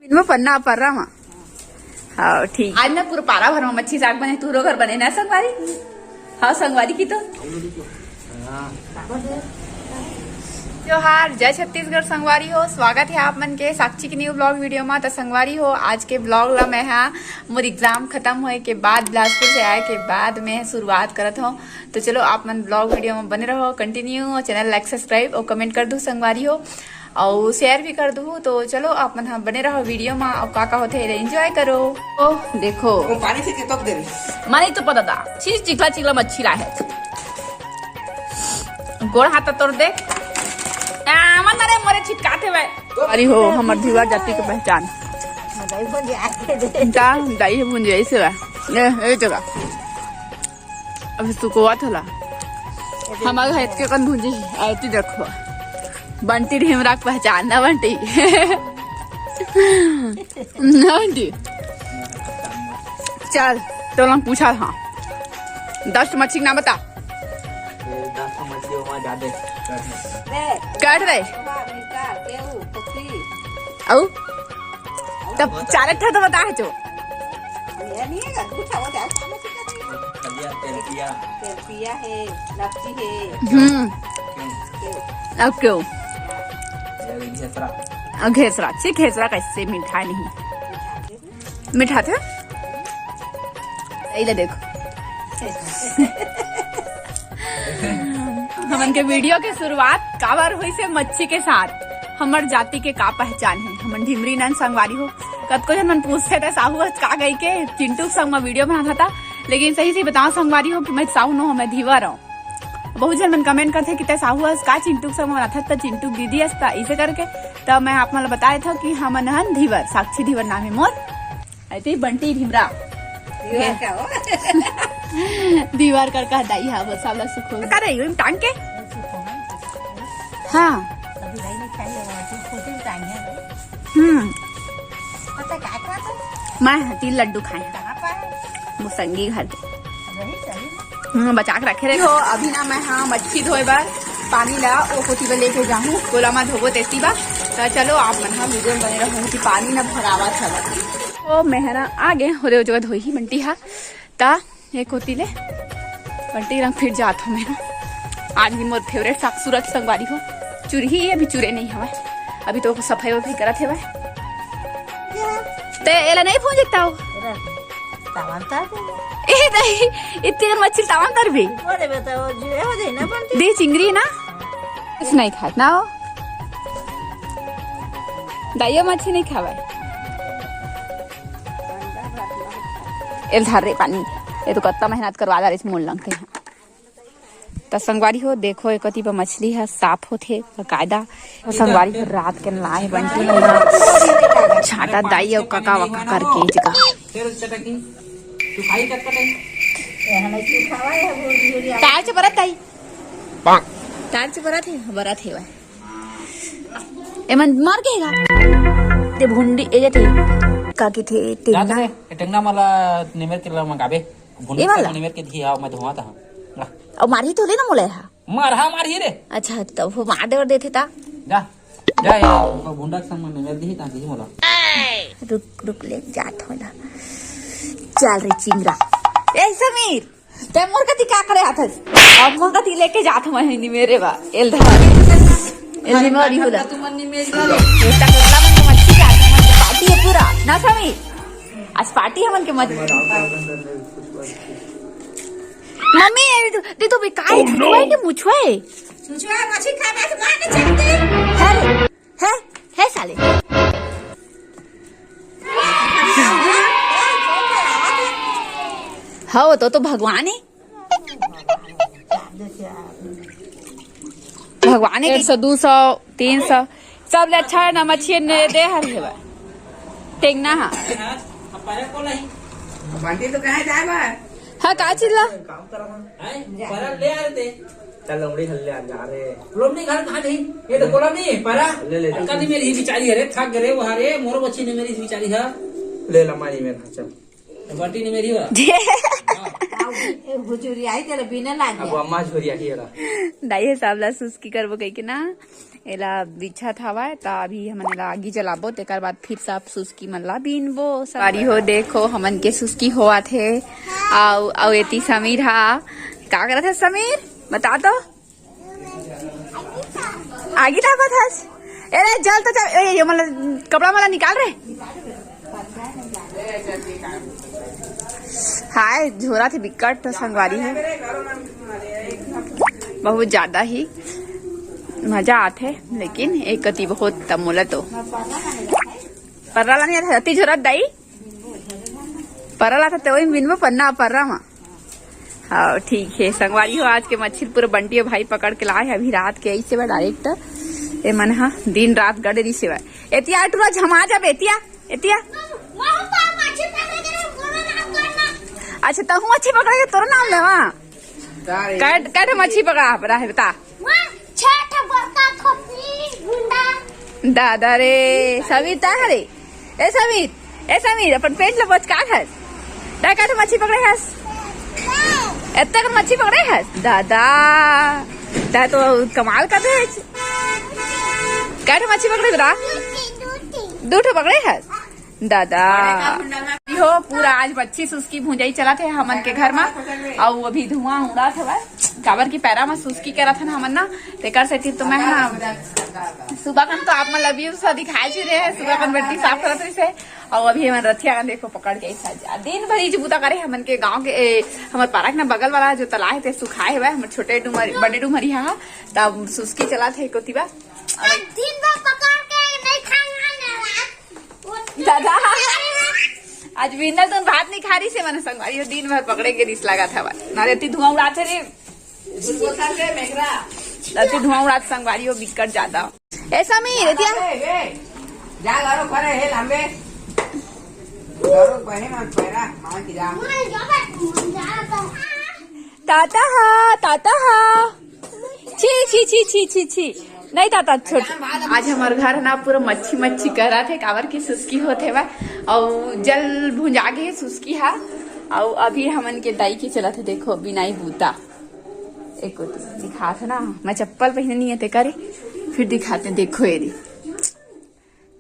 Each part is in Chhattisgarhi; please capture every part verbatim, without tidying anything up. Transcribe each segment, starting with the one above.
इनमें पन्ना पर्रा मा। हाँ, ठीक। आज ना पूरा पारा भर मा मच्छी साग बने, तुहरो घर बने ना संगवारी? हाँ, संगवारी की तो। जोहार, जय छत्तीसगढ़ संगवारी हो, स्वागत है आप मन के साक्षी के न्यू ब्लॉग वीडियो मा। तो संगवारी हो, आज के ब्लॉग ला मैं हा मोर एग्जाम खत्म होए के बाद, बिलासपुर से आए के बाद मैं शुरुआत करत हूँ। तो चलो, आप मन ब्लॉग वीडियो मा बने रहो, कंटिन्यू, और चैनल लाइक, सब्सक्राइब और कमेंट कर दो संगवारी हो। अउ शेयर भी कर दूहू। तो चलो, आप मन ह बने रहो वीडियो मा, अउ का का होथे, एला एंजॉय करो। ओह, देखो। वो पानी से चिपक दे रही। माने तो पता था, चीज चिखला चिखला मच्छी ला है। गोड़ हाथ तोड़ दे। आ, मन रे मोरे छिटकाथे भाई। अरे हो, हमर धीवर जाति के पहचान। मदाई भुंजिया के दे। का? दाई भुंजिया ऐसे बा। ए, ए जगह। अभी सुखोवत होला। हमार घर के कन भुंजी है, आती देखो। बंटी ढिमरा के पहचान ना बंटी। ना बंटी। चल, तो हम पूछा था। दस ठो मच्छी के नाम बता। ये दस ठो मछली हुआ ज्यादा। काट दे। अउ? तब चार ठो तो बता है जो। ये नहीं है, दू ठो हो जाए, सामने से क्या चाहिए? खलिया, तेलपिया। तेलपिया है, लपसी है। हम्म। क्यों? क्यों? अब क्यों? ये घेसरा। अब घेसरा, छी, घेसरा कैसे मीठा नहीं? मीठा थे? इधर देखो। हमन के वीडियो के शुरुआत काबर होइसे मच्छी के साथ। हमर जाति के का पहचान है? हमन ढिमरी नन संगवारी हो। कतको झन मन पूछथे, "त साहू ह का गई के चिंटू के संग म वीडियो बनात हता?" लेकिन सही से बताओ संगवारी हो कि मैं साहू नो हूँ, मैं धीवर हूँ। बहुत झन मन कमेंट करथे कि "तै साहू हस का चिंटू के संग म बनात हस, त चिंटू के दीदी हस त," इसे करके। त मैं आप मन ल बताए था कि हमन हन धीवर, साक्षी धीवर नाम है मोर। अरे बंटी ढिमरा। दीवार का हो? दीवार कर कह दाई हा, वो सब ला सुखो। का रे, यूं टांग के? हाँ। अभी दाई ने खाई है, वो छोटी टांग है। हम्म। पता क्या खाया था? मैं हटी लड्डू खाए। कहाँ पाए? मुसंगी घर के। वही सही। हम्म, बचा के रखे रहे। हो, अभी ना मैं हाँ मच्छी धोए बर पानी ला ओ कोती बर लेके जाहूँ, कोला मा धोबो तेती बा। त चलो आप मन हाँ वीडियो में बने रहो कि पानी ना भरावा था। ओ मेहरा आगे होरे ओ जगह धोई ही बंटी हा। त ये कोती ले बंटी रंग फिर जात हो मैं। आज भी मोर फेवरेट साग सूरत संगवारी हो। चुरही ये अभी चुरे नहीं हवय, अभी तो सफाई वफाई करत हवय। ते एला नहीं भूंज एकता हो। तावन तार दे। ए दाई, इतनी कन मच्छी तावन तार भी। वो देबे तो जुए हो जाई ना बंटी। दे चिंगरी ना। कुछ नहीं खात ना हो। दाइयो मच्छी नहीं खावे। एल धार रे पानी। ये तो कत्ता मेहनत करवा दा रे मोल लंगते हैं। त संगवारी हो, देखो, एक कति प मछली ह साफ होथे बकायदा। अउ संगवारी हो, रात के लाए बंटी मन ह छांटा दाई अउ कका वका करके जगह। तार च बरत दाई। तार च बरत हे, बरत हे वह। एमन मर गे गा। ते भुंडी ए जथे। का कथे? जात टेंगना। रे, ए टेंगना मला निमेर के ला मंगाबे। भुंडी ए वाला? का निमेर के धी आओ, मैं धोवा था। अउ मारही तो ले ना मोला हा। मारहा मारही रे। अच्छा, तब वो मार दे और देथे ता। जा, जा यार, वो भुंडा के संग में मिल दी, ताकि मोला। रुक, रुक, ले जात हो ना। चल रे चिंगरा। ए समीर, ते मोर कति का करे आथस? अब मोर कति लेके जात हो मैं निमेरे बा। एल धर। एल निमेरी होला। तुमन निमेरी होला। ये तक इतना मन मच्छी का, तुमन पार्टी है पूरा। ना समीर? आज पार्टी हमन के मत। मम्मी, ये तो, दे तो बे, काय मुछुआ है के मुछुआ है? मुछुआ मछली खाबे तो मार के चलते। है रे, है, है साले। हाँ, वो तो, तो भगवान है। भगवान है। डेढ़ सौ, दो सौ, तीन सौ, सबले अच्छा है ना मछली ने दे हर हेवा। टेंगना हा। बंटी तो कहाँ जाए बा? हाँ, का चिल्ला? हैं? परा ले आ रे ते। चल, लोमड़ी घर ले आ जा रे। लोमड़ी घर कहाँ गई? ये तो कोला नहीं है, परा। ले, ले, ले। कदी मेरी ही बिचारी है रे, थक गए रे, वहाँ रे, मोरो बच्ची ने मेरी ही बिचारी है। ले ला मारी मेरा, चल। बंटी ने मेरी बा। हुजूरी आई तेला बिना लाग अब गया। अम्मा झोरिया ही एला। दाई हे सब ला सुस्की करबो कहिके ना, एला बिछत हवय, त अभी हमन एला आगी जलाबो, तेकर बाद फिर सब सुस्की मन ला बीनबो। संगवारी हो, देखो हमन के सुस्की होवत हे। अउ अउ एती समीर हा का करत हे? समीर, बता तो। आगी तापत हस? ए रे, जल तो चल, ए, ये मला कपड़ा मला निकाल रे। हाय, झोरा थे बिकट तो संगवारी हे, बहुत ज्यादा ही मजा आथे, लेकिन एक कति बहुत तमोला तो पर्रा ला नहीं आथे, अति झोरा दाई। परल आता ते वही मिनबो पन्ना पररा मा। हाँ, ठीक है संगवारी हो, आज के मच्छी पूरा बंटी अउ भाई पकड़ के लाए हे। अभी रात के ऐसे बा डायरेक्ट ए मन हा दिन रात गड़े रिसे बा। एतिया टुरा झमा जाबे, एतिया, एतिया। अच्छा, तहूँ मच्छी पकड़े के तोर नाम लेवा। कै कै ठो मच्छी पकड़ा रहे बता। छह ठो बड़का खोपड़ी गुंडा। दादा रे, समीर ता हरे। ए समीर, ए समीर, अपन पेट ल बचका हस। ता कै ठो मच्छी पकड़े हस? एत्ते कन मच्छी पकड़े हस? दादा, ता तो कमाल कर दे। कै ठो मच्छी पकड़े बता? दू ठो पकड़े हस? दादा। हो, पूरा आज मच्छी सुस्की भुंजाई चलत हे हमन के घर मा। अउ अभी धुआं उड़त हवय, काबर कि पैरा मा सुस्की करत हन हमन ना, तेकर सेती तो मैं ना सुबह कन तो आप मन ला views ला दिखाए जी रहे, सुबह कन बंटी साफ करत रहिस हे। अउ अभी हमन रथिया कन देखो पकड़ के ऐसा जा। दिन भर इच बुता करे हमन के गांव के, ए, हमर पारा के ना बगल वाला जो तलाय हे ते सुखाए हवय, हमर छोटे डुमर, बड़े डुमरी हा, तब सुस्की चलत हे कोतिबा। दिन भर पकड़ के नहीं खाए ना। दादा, आज बिंदल तुम भात नहीं खा रही से, मन संगवारी हो, दिन भर पकड़े के रिस लगा था ना, रेती धुआं उड़ाते रे। रेती धुआं उड़ात संगवारी हो, बिकट ज्यादा। ए समीर, एतिया। जा घरो खरे हे लांबे। घरो बहे मन पैरा, मां की जा। ताता हा, ताता हा। छी, छी, छी, छी, छी, छी। नहीं ताता, छोड़। आज हमर घर ना पूरा मच्छी, मच्छी करत हे, काबर की सुस्की होत हे बा। अउ जल भुंजा गे हे सुस्की हा। अउ अभी हमन के दाई के चलत हे, देखो, बिनाई बूता। एक कोती दिखात हे ना, मैं चप्पल पहने नहीं है, ते करे, फिर दिखाते हैं, देखो ये री।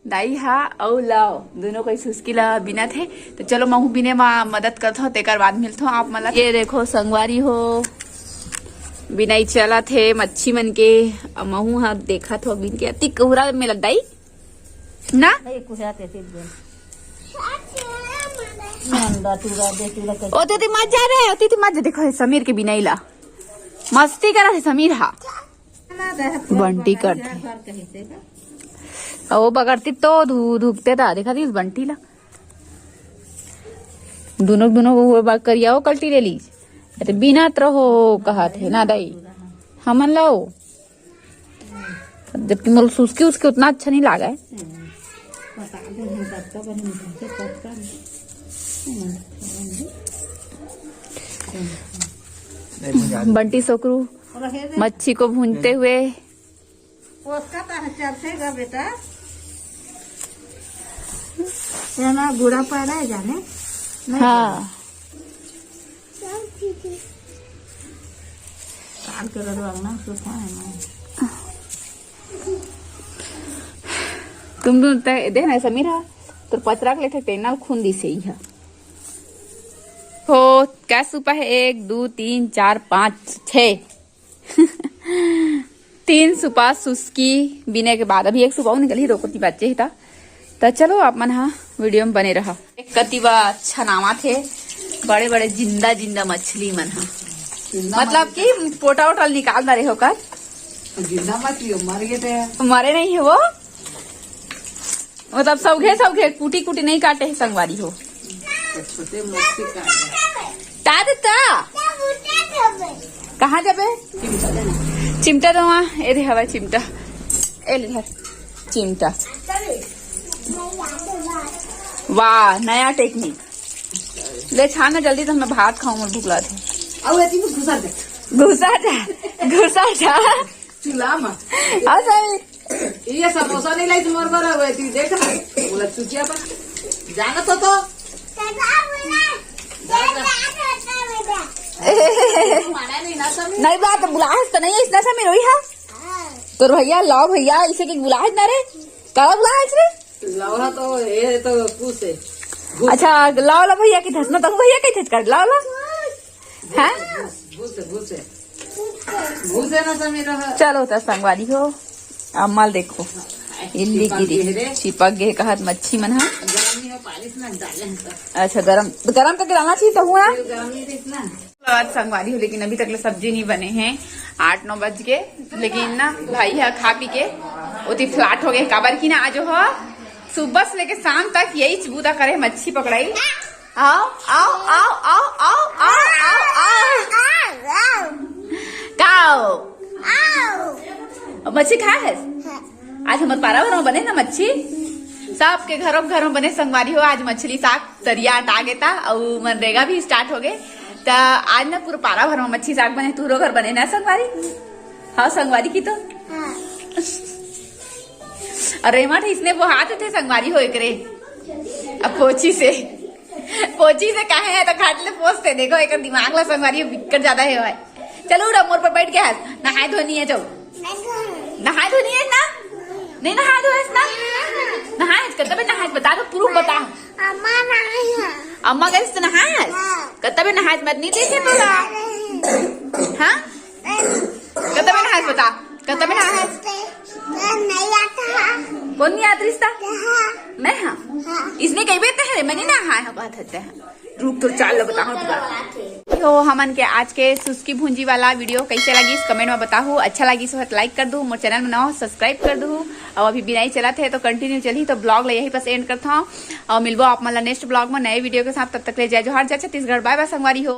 दाई हा अउ लाओ, दोनों कोई सुस्की ला बिनत हे। तो चलो, महू बिने मा मदद करत हो, तेकर बाद मिलत हो आप मन ला। ये देखो संगवारी हो, बिनाई चलत हे मच्छी मन के। अब महू हा देखत हो बिन के, अति कुहरा में लग दाई ना। नहीं, कुहरा ते सिर्फ बोल। नंदा टूरा, दे टूरा कर। ओ दीदी मत जा रे, ओ दीदी मत जा। देखो, हे समीर के बिनाई ला मस्ती करा हे समीर हा। बंटी करथे। अउ वो बगरती तो धू-, धूकते था, देखा थी बंटी ला। दोनों, दोनों वो बा-, करिया वो कल्टी ले ली। अरे बिनत रहो, कहा थे ना दाई। हमन लाओ। जबकि मोर सुस्की उसकी उतना अच्छा नहीं लागा है। बंटी सोकरू मच्छी को भूनते हुए। उसका तो चलते गा बेटा। ये ना बूढ़ा पड़ा है जाने। नहीं हाँ। काल के ररो अंगना सुखा है ना। तुम दोनों ते-, देख ना समीर हा, तोर पचरा के लेथे तेना खून दिसे ही हा। हो, कै सुपा है? एक, दू, तीन, चार, पाँच, छः। तीन सुपा सुस्की बिने के बाद अभी एक सुपा निकली, रोको ती बच्चे ही था। तो चलो आप मन हा वीडियो में बने रहा। एक कतिबा अच्छा नामा थे, बड़े बड़े जिंदा जिंदा मछली मन हा, जिंदा मतलब मछली। कि पोटा वोटा निकाल ना रहे होकर। जिंदा मछली हो, मर गए थे। मरे नहीं है वो, मतलब सौघे सौघे कुटी कुटी नहीं काटे है संगवारी हो। छोटे मोटे काटे। ता दे ता। कहाँ जाबे? चिमटा देना। चिमटा दो वहाँ। ए दे हवा चिमटा। ए ले धर। चिमटा। वाह, नया टेक्निक। ले छान ना जल्दी, तो मैं भात खाऊं, मुझे भूख लगा थे। अउ एती में घुसा दे। घुसा जा, घुसा जा। चूल्हा में। आ सही। ये समोसा नहीं लाई तुम्हारे पर, अउ एती देख ना। बोला चुचिया पर। जाना तो तो। दादा बोला, दादा, दादा, दादा। नहीं बा तो बुलाहस तो नहीं, इसना सा में रोई हा। तोर भैया, लाओ भैया, इसे के बुलाहस ना रे, काला बुलाहस रे? लौड़ा तो ये तो पूछ है। अच्छा, लाओ ला भैया की धसना तो भैया कही थे कर लाओ ला। हैं? घुस घुस घुस है ना समीरा। चलो त संगवारी हो, अम्मा ल देखो, इल्ली चिपक गिरी गे रे। चिपक गे कहत मच्छी मन हा। गरम नहीं हो पालिस ना डाले हैं तो। अच्छा, गरम गरम करके डालना चाहिए तो हुआ। फिर गरम नहीं रही ना। आज संगवारी हो, लेकिन अभी तक ले सब्जी नहीं बने हैं। आठ नौ बज के, लेकिन ना भाई हा खा पी के ओती फ्लैट हो गए। काबर की ना आज हो सुबह से लेके शाम तक यही बुदा करे, मच्छी पकड़ाई। आओ आओ आओ आओ आओ आओ आओ आओ। का आओ? मच्छी खाए है? आज हमर पारा भर में बने ना मच्छी, सबके घरों घरों बने संगवारी हो। आज मछली साग तरिया अटा गे ता, अउ मनरेगा भी स्टार्ट हो गए। त आज ना पूरा पारा भर में मच्छी साग बने। तोरो घर बने ना संगवारी? हाँ संगवारी की तो। हाँ। अउ रेमठ इसने वो हाथ थे संगवारी हो एकरे। अब पोछी से, पोछी से काहे है तो खाट ले पोछते। देखो एक दिमाग ला संगवारी बिक्कट ज्यादा है भाई। चलो उड़ा मोर पर बैठ गया है, नहाए धोनी है जाओ। नहाए धोनी है ना? नहीं नहाए धो है ना? नहाए कतबे नहाए बता दो, प्रूफ बता। अम्मा नहाए है। अम्मा गई तो नहाए? हाँ। कतबे नहाए मत नहीं देखे तोला। हाँ? कतबे नहाए बता। कतबे नहाए? नहीं आता है। कौन नहीं आता रिश्ता? हाँ। मैं हाँ। हाँ। इसने कही बेते है, मैं नहीं नहाए हाँ, बात हते हैं। रुक तो चाल लो बताओ पूरा। तो हमन के आज के सुस्की भुंजी वाला वीडियो कैसे लगिस कमेंट में बताहू। अच्छा लगिस हो त लाइक कर दू, मोर चैनल में नवा सब्सक्राइब कर दू। और अभी बिनाई चलत है तो कंटिन्यू चलही, तो ब्लॉग ला यहीं पर एंड करता हूँ। और मिलबो आप मन ला नेक्स्ट ब्लॉग में नए वीडियो के साथ। तब तक ले जय जोहार, जय छत्तीसगढ़, बाय बाय संगवारी हो।